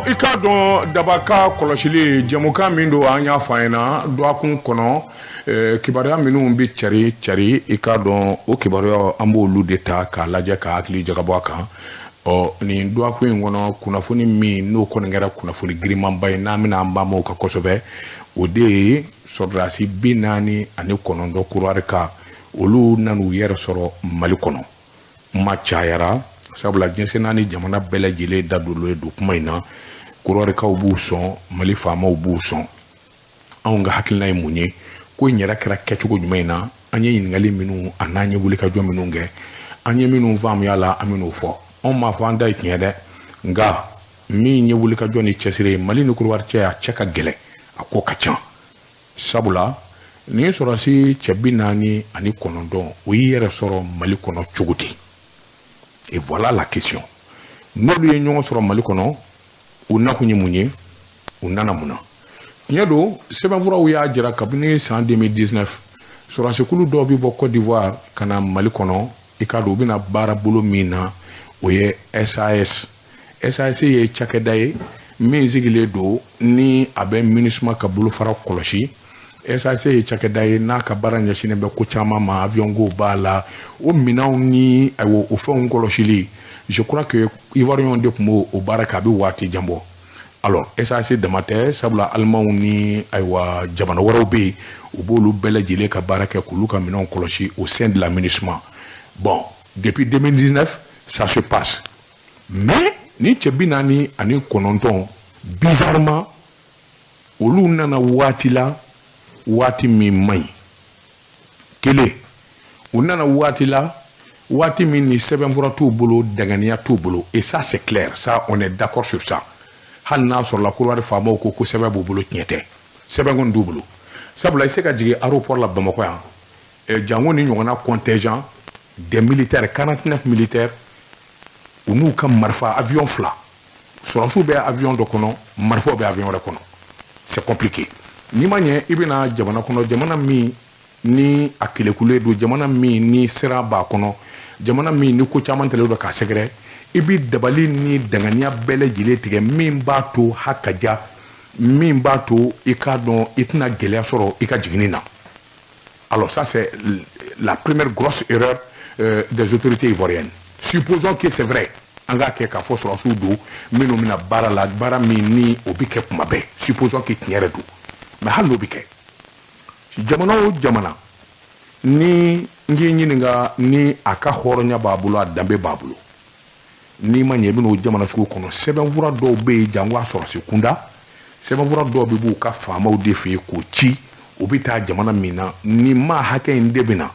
I k'a dɔn, daba ka kɔlɔsili jɛmukan min don, an y'a fɔ an ɲɛna dɔgɔkun kɔnɔ, kibaruya minnu bɛ cari cari, i k'a dɔn, o kibaruya, an b'olu de ta k'a lajɛ, ka hakili jagabɔ a kan. Ɔ, nin dɔgɔkun in kɔnɔ, kunnafoni min n'o kɔni kɛra kunnafoni girimanba ye, n'an bɛna an ba o kan kosɛbɛ, o de ye sɔrɔdasi 49 Korowari ka olu nan'u yɛrɛ sɔrɔ Mali kɔnɔ. Kuma cayara, sabula diɲɛ naani jamana bɛɛ lajɛlen da donlen don kuma in na. Korowarikaw b'u sɔn, Mali faamaw b'u sɔn. Anw ka hakilina ye mun ye? Ko in yɛrɛ kɛra kɛcogo jumɛn in na? An ye ɲininkali minnu a n'an ye wulikajɔ minnu kɛ, an ye minnu faamuya la, an min'o fɔ. Anw m'a fɔ an da ye tiɲɛ dɛ, nka min ye wulikajɔ ni cɛsiri ye, Mali ni Korowari cɛ, a cɛ ka gɛlɛn, a ko ka ca, sabula nin sɔrɔsi cɛ 49, o y'i yɛrɛ sɔrɔ Mali kɔnɔ cogo di? Et voilà la question. N'olu ye ɲɔgɔn sɔrɔ Mali kɔnɔ, u nakun ye mun ye? U nana mun na? Tiɲɛ don, sɛbɛnfuraw y'a jira, kabini san 2019, sɔrɔsikulu dɔw bɛ bɔ Côte d'Ivoire ka na Mali kɔnɔ. I k'a dɔn, u bɛna baara bolo min na, o ye SAS. SAS ye cakɛda ye min sigilen don ni a bɛ MINUSMA ka bolofara kɔlɔsi. SAS ye cakɛda ye n'a ka baara ɲɛsinnen bɛ ko caman ma, avion ko b'a la, o minɛnw ni ayiwa o fɛnw kɔlɔsili. Je crois que Ivoiriens de tun b'o o baara kɛ, a bɛ waati jan bɔ. Alors, SAS dama tɛ, sabula Alimanw ni ayiwa jamana wɛrɛw bɛ yen, u b'olu bɛɛ lajɛlen ka baara kɛ k'olu ka minɛnw kɔlɔsi au sein de la MINUSMA. Bon, depuis 2019, ça se passe, mais ni cɛ 49, bizarrement, olu nana waati la, waati min man ɲi. Kelen, u nana waati la, waati min ni sɛbɛnfura t'u bolo, danganiya t'u bolo. Et ça, c'est clair, ça, on est d'accord sur ça. Hali n'a sɔrɔla Korowari faamaw ko ko sɛbɛn b'u bolo, tiɲɛ tɛ, sɛbɛn kɔni t'u bolo, sabula i se ka jigin aéroport la Bamakɔ yan, jango ni ɲɔgɔnna contingent des militaires, 49 militaires, u n'u ka marifa, avion fila, sɔrɔsiw bɛ avion dɔ kɔnɔ, marifaw bɛ avion wɛrɛ kɔnɔ. C'est compliqué. N'i ma ɲɛ, i bɛna jamana kɔnɔ, jamana min ni a kelekulen don, jamana min ni sira b'a kɔnɔ, jamana min ni ko caman tɛlen don k'a sɛgɛrɛ, i bi dabali ni danganiya bɛɛ lajɛlen tigɛ min b'a to ha ka ja, min b'a to i k'a dɔn i tɛna gɛlɛya sɔrɔ i ka jiginni na. Alors, ça, c'est la première grosse erreur des autorités ivoiriennes. Supposons que c'est vrai, an k'a kɛ k'a fɔ sɔrɔsiw don minnu bɛna baara la, baara min ni o bɛ kɛ kuma bɛɛ, supposons que tiɲɛ yɛrɛ don. Mais hali n'o bɛ kɛ, jamana o jamana ni n k'i ɲininka ni a ka hɔrɔnya b'a bolo, a danbe b'a bolo, n'i ma ɲɛ, i bɛna o jamana sugu kɔnɔ, sɛbɛnfura dɔw bɛ yen, jango a sɔrɔsi kunda, sɛbɛnfura dɔw bɛ b'u ka faamaw de fɛ yen k'o ci. U bɛ taa jamana min na, nin maa hakɛ in de bɛ na,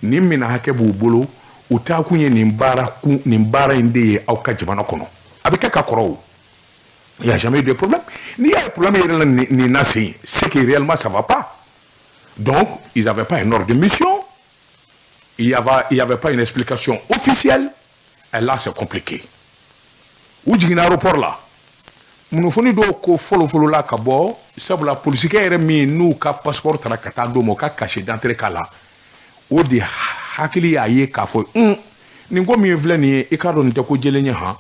nin minɛn hakɛ b'u bolo, u taakun ye nin baara kun, nin baara in de ye aw ka jamana kɔnɔ. A bɛ kɛ ka kɔrɔ o, il y a jamais eu de problème. N'i y'a ye problème yɛrɛ la nin na sen, c'est que réellement, ça va pas. Donc ils avaient pas un ordre de mission, il y avait pas une explication officielle, et là, c'est compliqué. U jiginna aéroport la, kunnafoni dɔw ko fɔlɔ-fɔlɔ la ka bɔ, sabula polisikɛ yɛrɛ min n'u ka passeport taara ka taa d'o ma, o ka cachet d'entrée k'a la, o de hakili y'a ye k'a fɔ un nin ko min filɛ nin ye, i k'a dɔn nin tɛ ko jɛlen ye han,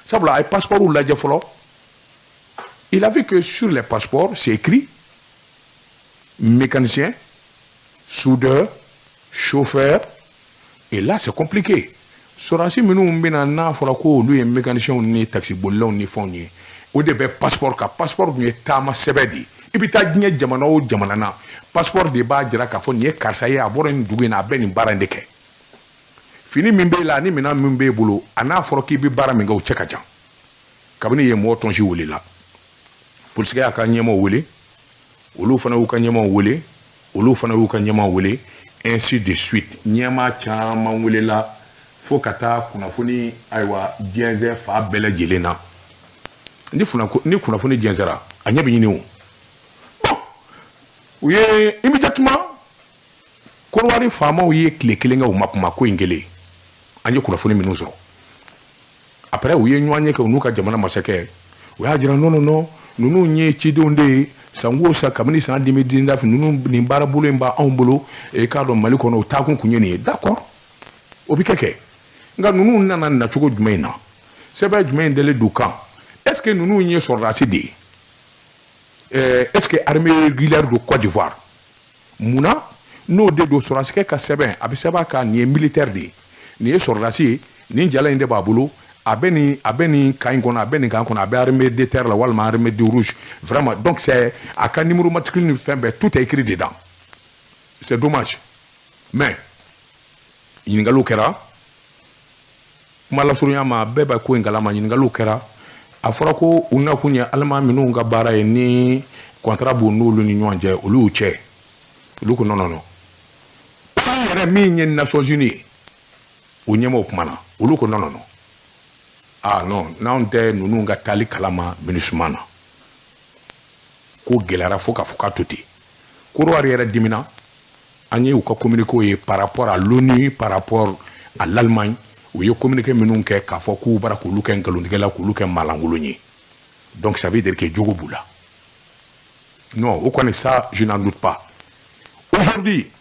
sabula a ye passeport lajɛ fɔlɔ. Il a vu que sur les passeports, c'est écrit mécanicien, soudeur, chauffeur, et là, c'est compliqué. Sɔrɔdasi minnu bɛna, n'a fɔra ko olu ye mécaniciens ni taxibolilaw ni fɛnw ye, o de bɛ passeport kan. Passeport dun ye taama sɛbɛn de ye. I bɛ taa diɲɛ jamana o jamana na, passeport de b'a jira k'a fɔ nin ye karisa ye, a bɔra nin dugu in na, a bɛ nin baara in de kɛ. Fini min b'e la ani minɛn min b'e bolo, a n'a fɔra k'i bɛ baara min kɛ, o cɛ ka jan. Kabini yen, mɔgɔ tɔnsi welela, polisikɛ y'a ka ɲɛmaaw wele, olu fana y'u ka ɲɛmaaw wele, olu fana y'u ka ɲɛmaaw wele, ainsi de suite. Ɲɛmaa caman welela fo ka taa kunnafoni ayiwa jɛnsɛn fa bɛɛ lajɛlen na. Ni kunnafoni jɛnsɛra, a ɲɛ bɛ ɲini o. Bon, u ye immédiatement, Korowari faamaw ye tile kelen kɛ, u ma kuma ko in kelen. An ye kunnafoni minnu sɔrɔ après, u ye ɲɔgɔn ye kɛ u n'u ka jamana masakɛ, u y'a jira: non, non, non, ninnu ye cidenw de ye. Sanko o san, kabini san 2019, ninnu nin baara bolo in b'anw bolo, i k'a dɔn, Mali kɔnɔ, o taakun kun ye nin ye. D'accord, o bɛ kɛ. Nka ninnu nana nacogo jumɛn in na? Sɛbɛn jumɛn in dalen don kan? Est ce que ninnu ye sɔrɔdasi de ye? Est ce que armée régulière de Côte d'Ivoire? Munna n'o de don, sɔrɔdasikɛ ka sɛbɛn a bɛ sɛbɛn a kan, nin ye militaire de ye, nin ye sɔrɔdasi ye, nin jala in de b'a bolo, a bɛ nin camp in kɔnɔ, a bɛ nin camp kɔnɔ, a bɛ armée de terre la walima armée de rouge, vraiment. Donc c'est a ka numéro matricule ni fɛn bɛɛ, tout est écrit dedans. C'est dommage, mais ɲininkaliw kɛra. Kuma lasurunya ma, bɛɛ bɛ ko in kalama. Ɲininkaliw kɛra, a fɔra ko u nakun ye alima minnu ka baara ye, ni contrat b'u n'olu ni ɲɔgɔn cɛ, olu y'u cɛ, olu ko non, non, non. Pan yɛrɛ min ye Nations Unies ye, o ɲɛmɔgɔw kumana, olu ko non, non, non, ah non, n'anw tɛ ninnu ka taali kalama MINUSMA na. Ko gɛlɛyara fo k'a fɔ k'a to ten. Kodiwari yɛrɛ dimina. An ye u ka communiqué ye par rapport à l'ONU, par rapport à l'Allemagne, u ye communiqué minnu kɛ k'a fɔ k'u bara k'olu kɛ nkalontigɛla, k'olu kɛ maalankolon ye. Donc ça veut dire que jogo b'u la. Non, o kɔni, ça, je n'en doute pas. Aujourd'hui,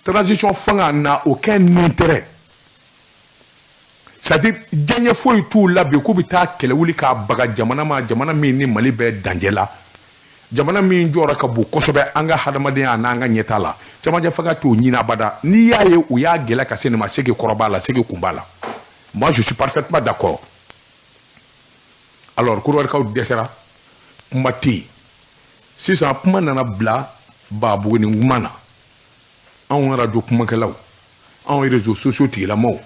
transition fanga n'a aucun intérêt, c'est à dire diɲɛ foyi t'u la bi k'u bɛ taa kɛlɛ wuli k'a baga jamana ma, jamana min ni Mali bɛ danjɛ la, jamana min jɔyɔrɔ ka bon kosɛbɛ an ka hadamadenya n'an ka ɲɛta la. Camancɛ fanga t'o ɲini abada. N'i y'a ye u y'a gɛlɛ ka se nin ma, segi kɔrɔ b'a la, segi kun b'a la. Moi, je suis parfaitement d'accord. Alors Kodiwarikaw dɛsɛra, kuma tɛ yen. Sisan kuma nana bila Babuguni kuma na. Anw radio kumakɛlaw, anw réseaux sociaux tigilamɔgɔw,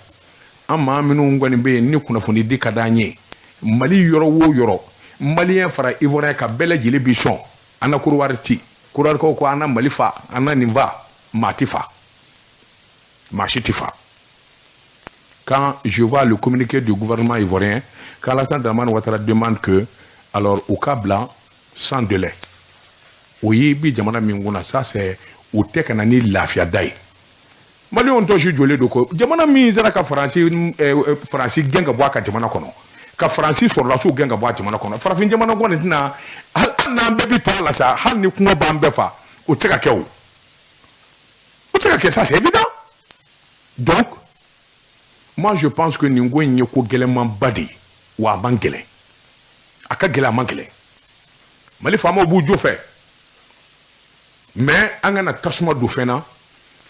an maa minnu kɔni bɛ yen ni kunnafoni di ka d'an ye, Mali yɔrɔ o yɔrɔ, Malien fara Ivoirien ka bɛɛ lajɛlen bi sɔn an na Kodiwari ci. Kodiwarikaw ko an na Mali fa, an na nin fa, maa ti fa, maa si ti fa. Quand je vois le communiqué du gouvernement ivoirien, qu'Alassane Dramane Ouattara demande que alors u ka bila sans délai, o ye bi jamana min kunna, ça c'est o tɛ ka na ni lafiya da ye. Maliyɛnw tɔ si jɔlen don ko jamana min sera ka Faransi gɛn ka bɔ a ka jamana kɔnɔ, ka Faransi sɔrɔdasiw gɛn ka bɔ a jamana kɔnɔ, farafin jamana kɔni tɛna, hali n'an bɛɛ bi to a la sa, hali ni kungo b'an bɛɛ fa, o tɛ se ka kɛ, o tɛ se ka kɛ, ça c'est évident. Donc moi, je pense que nin ko in ye ko gɛlɛnmanba de ye, wa a man gɛlɛn, a ka gɛlɛn, a man gɛlɛn. Mali faamaw b'u jo fɛ, mais an kana tasuma don fɛn na,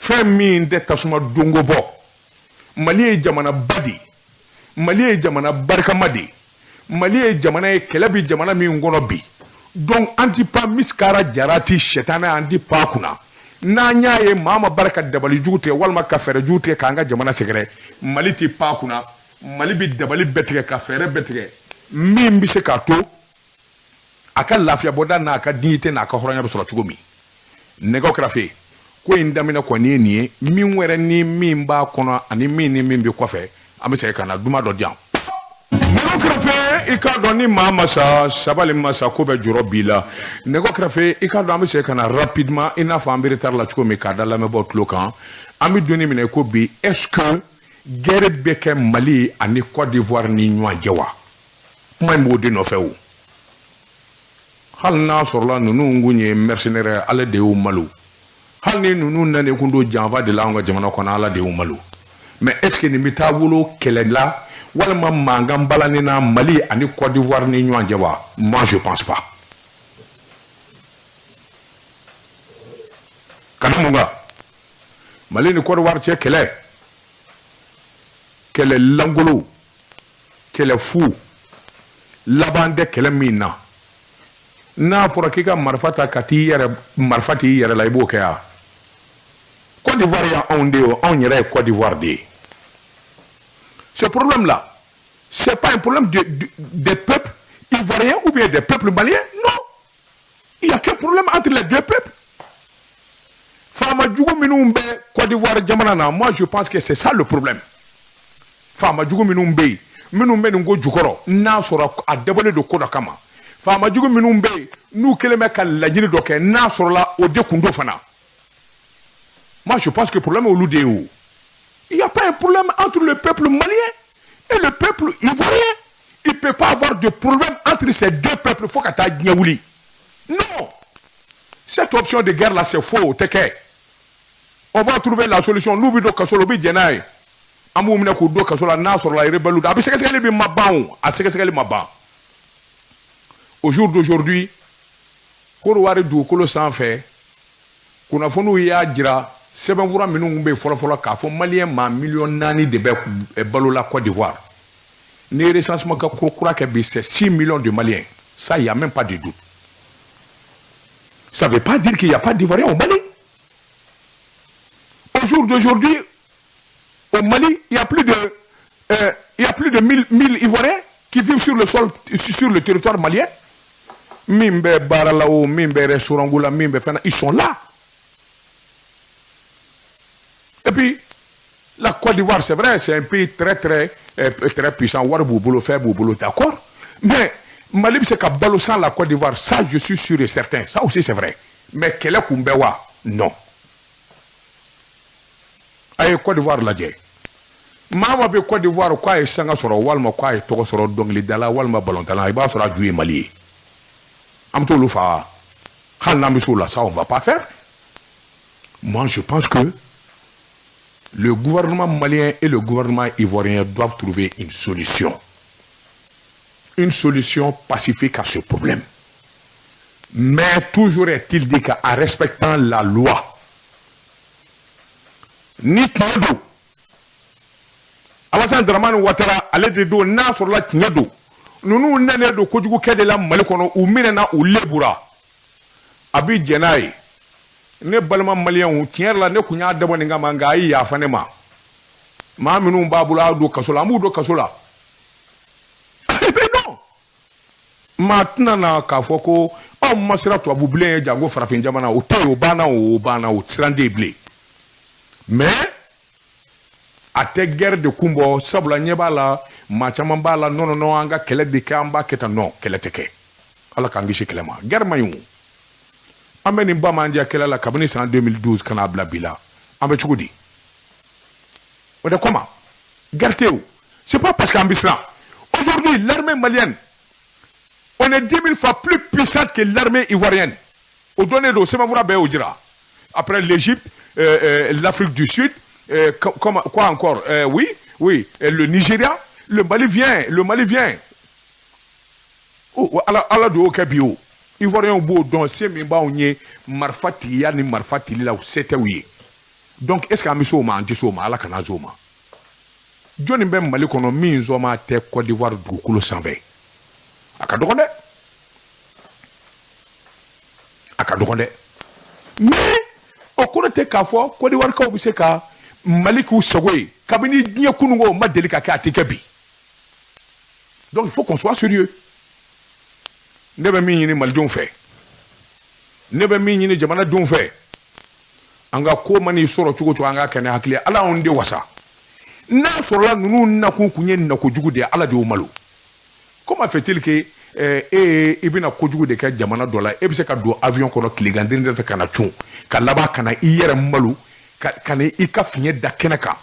fɛn min tɛ tasuma dongo bɔ. Mali ye jamanaba de ye, Mali ye jamana barikama de ye, Mali ye jamana ye kɛlɛ bi jamana min kɔnɔ bi. Donc an ti pan misikara jarati sɛtanɛ, an ti pan kunna. N'an y'a ye maa ma barika dabali jugu tigɛ walima ka fɛɛrɛ jugu tigɛ k'an ka jamana sɛgɛrɛ, Mali ti pan kunna. Mali bi dabali bɛɛ tigɛ ka fɛɛrɛ bɛɛ tigɛ min bɛ se k'a to a ka lafiya bɔda n'a ka dignité n'a ka hɔrɔnya bɛ sɔrɔ cogo min. Nɛgɛw kɛrɛfɛ, ko in daminɛ kɔni ye nin ye. Min wɛrɛ ni min b'a kɔnɔ ani min ni min bɛ kɔfɛ, an bɛ segin ka na duma dɔ di yan. Nɛgɛw kɛrɛfɛ, i k'a dɔn ni maa ma sa, sabali ma sa, ko bɛ jɔrɔ b'i la. Nɛgɛw kɛrɛfɛ, i k'a dɔn an bɛ segin ka na rapidement, i n'a fɔ an bɛ retard la cogo min, k'a da lamɛnbaaw tulo kan. An bɛ donni minɛ ko bi, est ce que guerre bɛ kɛ Mali ani Côte d'Ivoire ni ɲɔgɔn cɛ wa? Kuma in b'o de nɔfɛ. O hali n'a sɔrɔla ninnu kun ye mercenaire, ale de y'u malo. Hali ni ninnu nana kun don janfa de la anw ka jamana kɔnɔ, Ala de y'u malo. Mais est ce que nin bɛ taa wolo kɛlɛ la walima mankan balani na Mali ani Côte d'Ivoire ni ɲɔgɔn cɛ wa? Moi, je pense pas. Kana mun kan Mali ni Côte d'Ivoire cɛ, kɛlɛ, kɛlɛ langolo, kɛlɛ fu laban tɛ kɛlɛ min na. N'a fɔra k'i ka marifa ta ka t'i yɛrɛ marifa t'i yɛrɛ la, i b'o kɛ wa? Côte d'Ivoire ye anw de ye, o anw yɛrɛ ye Côte d'Ivoire de ye. Ce problème là, c'est pas un problème des peuples ivoiriens ou bien des peuples maliens, non, il y a qu'un problème entre les deux peuples. Faama jugu minnu bɛ Côte d'Ivoire jamana na, moi je pense que c'est ça le problème. Faama jugu minnu bɛ yen, minnu bɛ nin ko jukɔrɔ, n'a sɔrɔ a dabɔlen don ko dɔ kama, faama jugu minnu bɛ yen n'u kɛlen bɛ ka laɲini dɔ kɛ, n'a sɔrɔla o de kun do fana, moi je pense que problème olu de ye. O il y a pas un problème entre le peuple malien et le peuple ivoirien. Il peut pas avoir de problème entre ces deux peuples fo ka taa diɲɛ wuli. Non, cette option de guerre là, c'est faux, o tɛ kɛ. On va trouver la solution. N'u bɛ don kaso la, u bɛ jɛn n'a ye, an b'u minɛ k'u don kaso la. N'a sɔrɔla rebelle, a bɛ sɛgɛsɛgɛli bɛ ma ban, o a sɛgɛsɛgɛli ma ban. Au jour d'aujourd'hui, Côte d'Ivoire dugukolo sanfɛ, kunnafoniw y'a jira, sɛbɛnfura minnu bɛ fɔlɔfɔlɔ k'a fɔ maliyɛn maa 4 miliyɔn de bɛ balo la Côte d'Ivoire. Ni recensement ka ko kura kɛ bi, c'est 6 millions de Maliens. Ça, il y a même pas de doute. Ça veut pas dire qu'il y a pas d'Ivoiriens au Mali. Au jour d'aujourd'hui, au Mali, il y a plus de 1000 Ivoiriens qui vivent sur le sol, sur le territoire malien. Min bɛ baara la o, min bɛ restaurant la, min bɛ fɛn na, ils sont là. Et puis la Côte d'Ivoire, c'est vrai, c'est un pays très très très puissant. Wari b'u bolo, fɛn b'u bolo, d'accord, mais Mali bɛ se ka balo sans la Côte d'Ivoire, ça, je suis sûr et certain. Ça aussi, c'est vrai. Mais kɛlɛ kun bɛ wa? Non. A ye Côte d'Ivoire lajɛ. Maa ma bɛ Côte d'Ivoire k'a ye sanga sɔrɔ walima k'a ye tɔgɔ sɔrɔ dɔnkilidala walima balontanna, i b'a sɔrɔ a ju ye Mali ye. An bɛ t'olu faga hali n'an bɛ s'o la? Ça, on va pas faire. Moi, je pense que le gouvernement malien et le gouvernement ivoirien doivent trouver une solution, une solution pacifique à ce problème. Mais toujours est-il dit qu'en respectant la loi, ni tiɲɛ don, Alassane Dramane Ouattara ale de don, n'a sɔrɔla tiɲɛ don, ninnu nanen don kojugukɛ de la Mali kɔnɔ, u minɛna, u lebura, a bi jɛn n'a ye. Ne balima maliyɛnw, tiɲɛ yɛrɛ la, ne kun y'a dabɔ nin kama, nka a ye yafa ne ma. Maa minnu b'a bolo a don kaso la, an b'u don kaso la. Non, maa tɛna na k'a fɔ ko anw ma sera tubabu bilen ye, janko farafin jamana. O tɛ yen, o banna, o banna, o siran tɛ yen bilen. Mais a tɛ guerre de kun bɔ, sabula ɲɛ b'a la, maa caman b'a la. Non, non, non, an ka kɛlɛ de kɛ, an b'a kɛ tan. Non, kɛlɛ tɛ kɛ. Ala k'an kisi kɛlɛ ma. Guerre man ɲi o. An bɛ nin ba man diya kɛlɛ la kabini san 2012 ka n'a bila bi la. An bɛ cogo di? O de comment guerre tɛ o. C'est pas parce qu'an bɛ siran. Aujourd'hui, l'armée malienne, on est 10 000 fois plus puissante que l'armée ivoirienne. O donnen don, sɛbɛnfura bɛɛ y'o jira. Après l'Égypte, l'Afrique du Sud, comme, quoi encore, oui, le Nigeria, le Mali vient, le Mali vient. Oh, ala ala de y'o kɛ bi o. Ivoiriens b'o dɔn, se min b'anw ye marifa tigiya ni marifa tili la, o se tɛ u ye. Donc est ce que an bɛ se o ma? An tɛ se o ma. Ala kana se o ma. Jɔnni bɛ Mali kɔnɔ min zɔma tɛ Côte d'Ivoire dugukolo sanfɛ? A ka dɔgɔn dɛ, a ka dɔgɔn dɛ. Mais o kɔrɔ tɛ k'a fɔ Côte d'Ivoire kaw bɛ se ka Mali k'u sago ye. Kabini diɲɛ kununko, o ma deli ka kɛ, a tɛ kɛ bi. Donc il faut qu'on soit sérieux. Ne bɛ min ɲini malidenw fɛ, ne bɛ min ɲini jamanadenw fɛ, an ka ko man'i sɔrɔ cogo cogo, an k'a kɛ ni hakili ye. Ala y'anw de wasa. N'a sɔrɔla ninnu nakun kun ye nakojugu de ye, Ala de y'o malo. Comment fait-il que e i bɛna kojugu de kɛ jamana dɔ la, e bɛ se ka don avion kɔnɔ tilegan den fɛ ka na cun ka laban ka na i yɛrɛ malo ka na i ka fiɲɛ da kɛnɛ kan?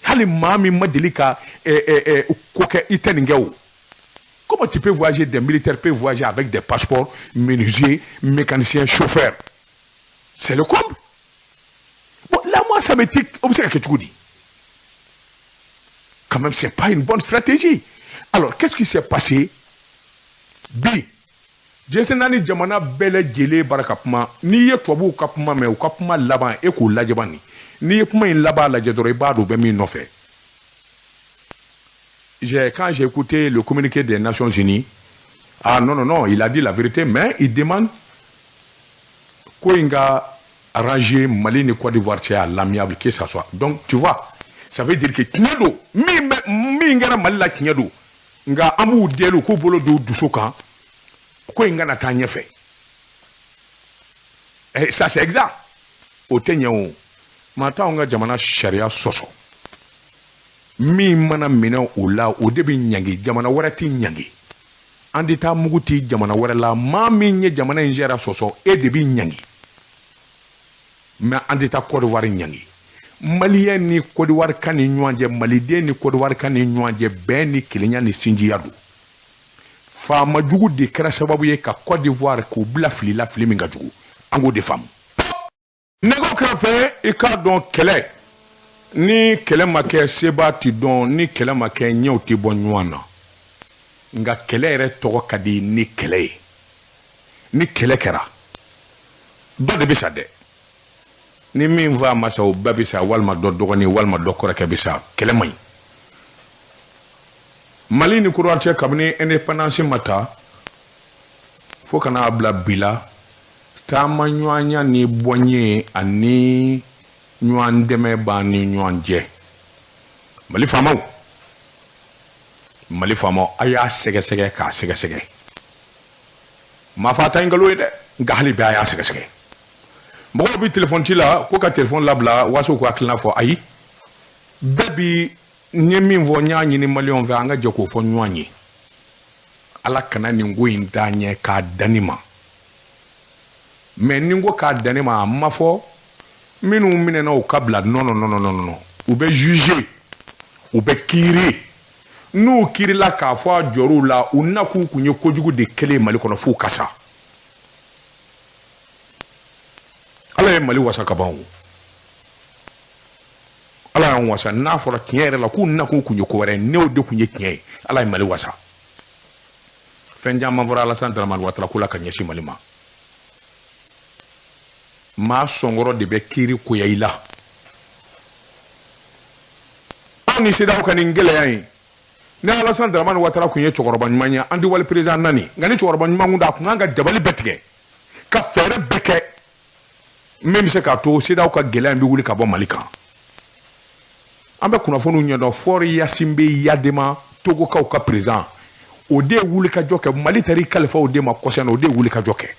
Hali maa min ma deli ka ko kɛ, i tɛ nin kɛ o. Comment tu peux voyager? Des militaires peuvent voyager avec des passeports, menuisiers, mécaniciens, chauffeurs. C'est le comble. Bon, là, moi, ça me tique. O bɛ se ka kɛ cogo di? Quand même, c'est pas une bonne stratégie. Alors, qu'est-ce qui s'est passé? Bi diɲɛ naani jamana bɛɛ lajɛlen bara ka kuma. N'i ye tubabuw ka kuma mɛn, u ka kuma laban, e k'o lajɛ bani. N'i ye kuma in laban lajɛ dɔrɔn, i b'a dɔn u bɛ min nɔfɛ. Quand j'ai écouté le communiqué des Nations Unies, ah non, non, non, il a dit la vérité, mais il demande ko in ka arranger Mali ni Côte d'Ivoire cɛ à l'amiable, que ça soit. Donc, tu vois, ça veut dire que tiɲɛ don, min bɛ min kɛra Mali la, tiɲɛ don, nka an b'u deli u k'u bolo don dusu kan, ko in kana taa ɲɛfɛ. Eh, ça, c'est exact. O tɛ ɲɛ o. Maa t'anw ka jamana sariya sɔsɔ. Min mana minɛ o la, o de bɛ ɲangi. Jamana wɛrɛ tɛ ɲangi. An tɛ taa mugu ti jamana wɛrɛ la. Maa min ye jamana in sariya sɔsɔ, e de bɛ ɲangi. Mais an tɛ taa Côte d'Ivoire ɲangi. Maliyɛn ni Côte d'Ivoire kan ni ɲɔgɔn cɛ, maliden ni Côte d'Ivoire kan ni ɲɔgɔn cɛ, bɛn ni kelenya ni sinjiya don. Faama jugu de kɛra sababu ye ka Côte d'Ivoire k'u bila fili la, fili min ka jugu. An k'o de faamu. Nɛgɛw kɛrɛfɛ, i k'a dɔn, kɛlɛ ni kɛlɛ ma kɛ, seba ti dɔn. Ni kɛlɛ ma kɛ, ɲɛw tɛ bɔ ɲɔgɔn na. Nka kɛlɛ yɛrɛ tɔgɔ ka di ni kɛlɛ ye. Ni kɛlɛ kɛra dɔ de bɛ sa dɛ. Ni min fa ma sa o ba bɛ sa, walima dɔ dɔgɔnin walima dɔ kɔrɔkɛ bɛ sa. Kɛlɛ man ɲi. Mali ni Côte d'Ivoire cɛ, kabini indépendance ma ta fo ka n'a bila bi la, taama ɲɔgɔnya ni bɔnye ani ɲɔgɔn dɛmɛ b'an ni ɲɔgɔn cɛ. Mali faamaw, Mali faamaw, a y'a sɛgɛsɛgɛ k'a sɛgɛsɛgɛ. Maa fa ta ye nkalon ye dɛ, nka hali bi a y'a sɛgɛsɛgɛ. Mɔgɔw bɛ telefɔni ci la ko ka telefɔni labila waso k'u hakilina fɔ. Ayi, bɛɛ bi n ye min fɔ, n y'a ɲini maliyɛnw fɛ, an ka jɛ k'o fɔ ɲɔgɔn ye. Ala kana nin ko in taa ɲɛ k'a dan nin ma. Mais ni n ko k'a dan nin ma, a ma fɔ minnu minɛna u ka bila. Non, non, non, non, non, u bɛ juger, u bɛ kiiri. N'u kiirila k'a fɔ a jɔr'u la, u nakun kun ye kojugu de kɛlen Mali kɔnɔ f'u ka sa. Ala ye Mali wasa ka ban o. Ala y'an wasa. N'a fɔra tiɲɛ yɛrɛ la k'u nakun kun ye ko wɛrɛ ye, n'o de kun ye tiɲɛ ye, Ala ye Mali wasa. Fɛn caman fɔra Alassane Dramane Ouattara ko la ka ɲɛsin Mali ma. Maa sɔnkɔrɔ de bɛ kiiri koya i la. Anw ni CEDEAO ka nin gɛlɛya in, ni Alassane Dramane Ouattara kun ye cɛkɔrɔba ɲuman ye, an tɛ wali président nani. Nka ni cɛkɔrɔba ɲuman kun don, a kun kan ka dabali bɛɛ tigɛ ka fɛɛrɛ bɛɛ kɛ min bɛ se k'a to CEDEAO ka gɛlɛya in bɛ wuli ka bɔ Mali kan. An bɛ kunnafoniw ɲɛdɔn. Faure Gnassingbé Eyadema, Togokaw ka président, o de ye wulikajɔ kɛ. Mali taara i kalifa o de ma kɔsɛbɛ, o de ye wulikajɔ kɛ.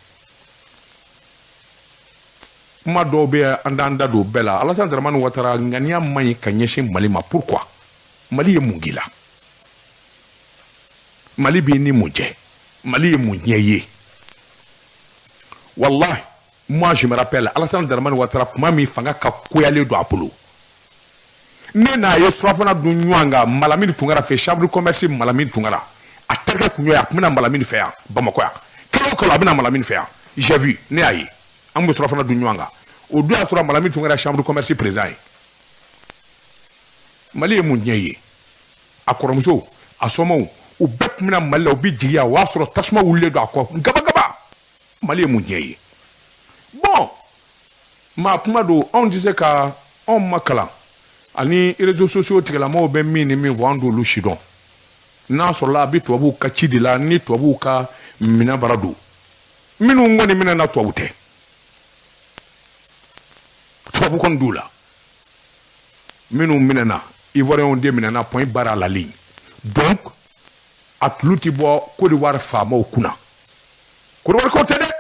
Kuma dɔw bɛ yen, an t'an da don o bɛɛ la. Alassane Dramane Ouattara ŋaniya man ɲi ka ɲɛsin Mali ma. Pourquoi? Mali ye mun k'i la? Mali b'i ni mun cɛ? Mali ye mun diɲɛ ye? Wallahi, moi je me rappelle Alassane Dramane Ouattara, kuma min fanga ka koyalen don a bolo, ne n'a ye surafana dun ɲɔgɔn kan Malamine Tunkara fɛ, chambre de commerce Malamine Tunkara. A terikɛ kun y'o ye, a tun bɛna Malamine fɛ yan Bamakɔ yan. Kalo o kalo a bɛna Malamine fɛ yan. J'ai vu, ne y'a ye, an bɛ surafana dun ɲɔgɔn kan. O don y'a sɔrɔ Malamine Tunkara chambre de commerce président ye. Mali ye mun diɲɛ ye? A kɔrɔmuso, a somɔgɔw, u bɛɛ tun bɛna Mali la, u bɛ jigin yan, o y'a sɔrɔ tasuma wulilen don a kɔ gabagaba. Mali ye mun diɲɛ ye? Bon, maa kuma don, anw tɛ se ka, anw ma kalan ani réseaux sociaux tigilamɔgɔw bɛ min ni min fɔ, an t'olu si dɔn. N'a sɔrɔla a bɛ tubabuw ka ci de la, ni tubabuw ka minɛn bara don, minnu kɔni minɛna tubabu tɛ, tubabu kɔni d'u la. Minnu minɛna, Ivoiriens de minɛna, point barre à la ligne. Donc a tulu ti bɔ Côte d'Ivoire faamaw kunna. Côte d'Ivoire ko tɛ dɛ,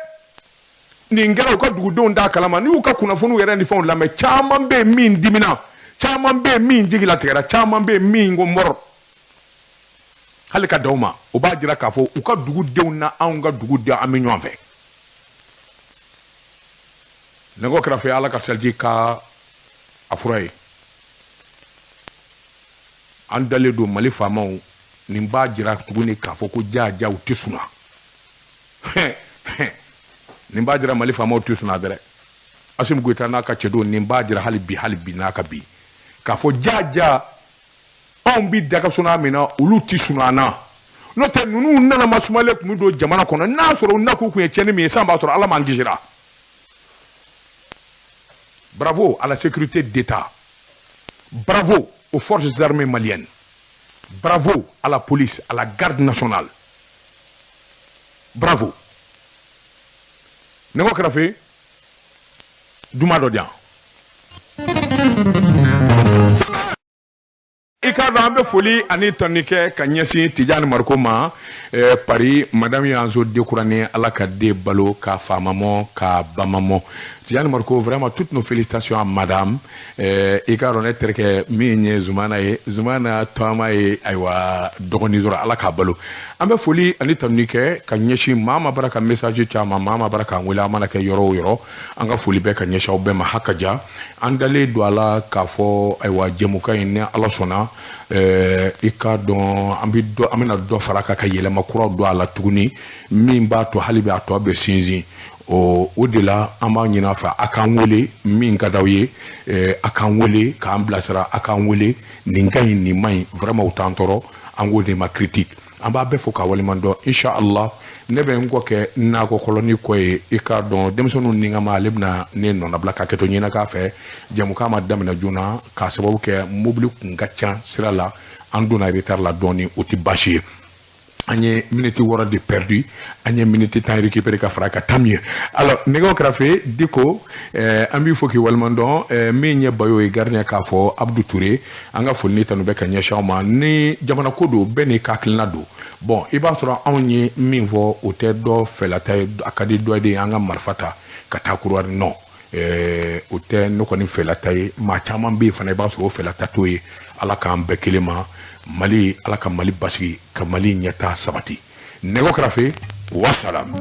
nin kɛra u ka dugudenw t'a kalama. N'i y'u ka kunnafoniw yɛrɛ ni fɛnw lamɛn, caman bɛ yen min dimina, caman bɛ yen min jigilatigɛra, caman bɛ yen min ko mɔrɔ hali ka d'aw ma. O b'a jira k'a fɔ u ka dugudenw na anw ka dugudenw, an bɛ ɲɔgɔn fɛ. Nɛgɛ kɛrɛfɛ, Ala ka seliji ka a fura ye. An dalen don Mali faamaw. Nin b'a jira tuguni k'a fɔ ko jaja u tɛ sunna. Nin b'a jira Mali faamaw tɛ sunna dɛ. Assimi Goïta n'a ka cɛdenw, nin b'a jira hali bi, hali bi n'a ka bi, k'a fɔ jaja anw bi daga sunna min na, olu tɛ sunna an na. N'o tɛ, ninnu nana ma sumalen tun bɛ don jamana kɔnɔ, n'a sɔrɔ u nakun kun ye tiɲɛni min ye, san b'a sɔrɔ Ala m'an kisira. Bravo à la sécurité d'État, bravo aux forces armées maliennes, bravo à la police, à la garde nationale, bravo. Nɛgɛ kɛrɛfɛ, juma dɔ di yan. I k'a dɔn, an bɛ foli ani tɔnni kɛ ka ɲɛsin Tijani Mariko ma, Paris, madame Yanzo Dekurani. Ala ka den balo k'a fa mamɔ k'a ba mamɔ. Tijani Mariko, vraiment toutes nos félicitations à madame. I k'a dɔn, ne terikɛ min ye Zumana ye, Zumana Tɔma ye, ayiwa, dɔgɔnin sɔrɔ, Ala k'a balo. An bɛ foli ani tɔnni kɛ ka ɲɛsin maa ma bara ka message caman, maa ma bara k'an wele, an mana kɛ yɔrɔ o yɔrɔ, an ka foli bɛ ka ɲɛsin aw bɛɛ ma. Haka ja, an dalen don a la k'a fɔ, ayiwa, jɛmukan in, ni Ala sɔnna, i k'a dɔn, an bɛ dɔ, an bɛna dɔ fara a kan ka yɛlɛma kuraw don a la tuguni, min b'a to hali bi a tɔ bɛ sinsin. O de la, an b'a ɲini a fɛ, a k'an wele min ka d'aw ye, a k'an wele k'an bilasira, a k'an wele nin ka ɲi, nin man ɲi, vraiment u t'an tɔɔrɔ, an k'o de ma critique. An b'a bɛɛ fo k'a waleɲuman dɔn. Inshallah, Ne bɛ n kɔ kɛ nakɔ kɔlɔni kɔ ye. I k'a dɔn denmisɛnninw ni ka ma, ale bɛna ne nɔnabila ka kɛto ɲɛna k'a fɛ. Jɛmukan ma daminɛ joona k'a sababu kɛ mobili kun ka ca sira la, an donna retard la dɔɔni. O tɛ baasi ye, an ye miniti 6 de perdu, an ye miniti 10 récupéré ka fara ka tant mieux. Alors, nɛgɛw kɛrɛfɛ Diko, an b'i fo k'i waleɲuman dɔn. Min ye Bayo ye, gardien k'a fɔ Abdou Touré, an ka foli ni tanu bɛ ka ɲɛsin aw ma. Ni jamana ko don, bɛɛ n'i ka hakilina don. Bon, i b'a sɔrɔ anw ye min fɔ, o tɛ dɔ fɛlata ye. A ka di dɔ de ye an ka marifa ta ka taa couloir nɔ, o tɛ ne kɔni fɛlata ye. Maa caman bɛ yen fana, i b'a sɔrɔ o fɛlata t'o ye. Ala k'an bɛɛ kelen ma. Mali, Ala ka Mali basigi, ka Mali ɲɛta sabati. Nɛgɛ kɛrɛfɛ, wasalam.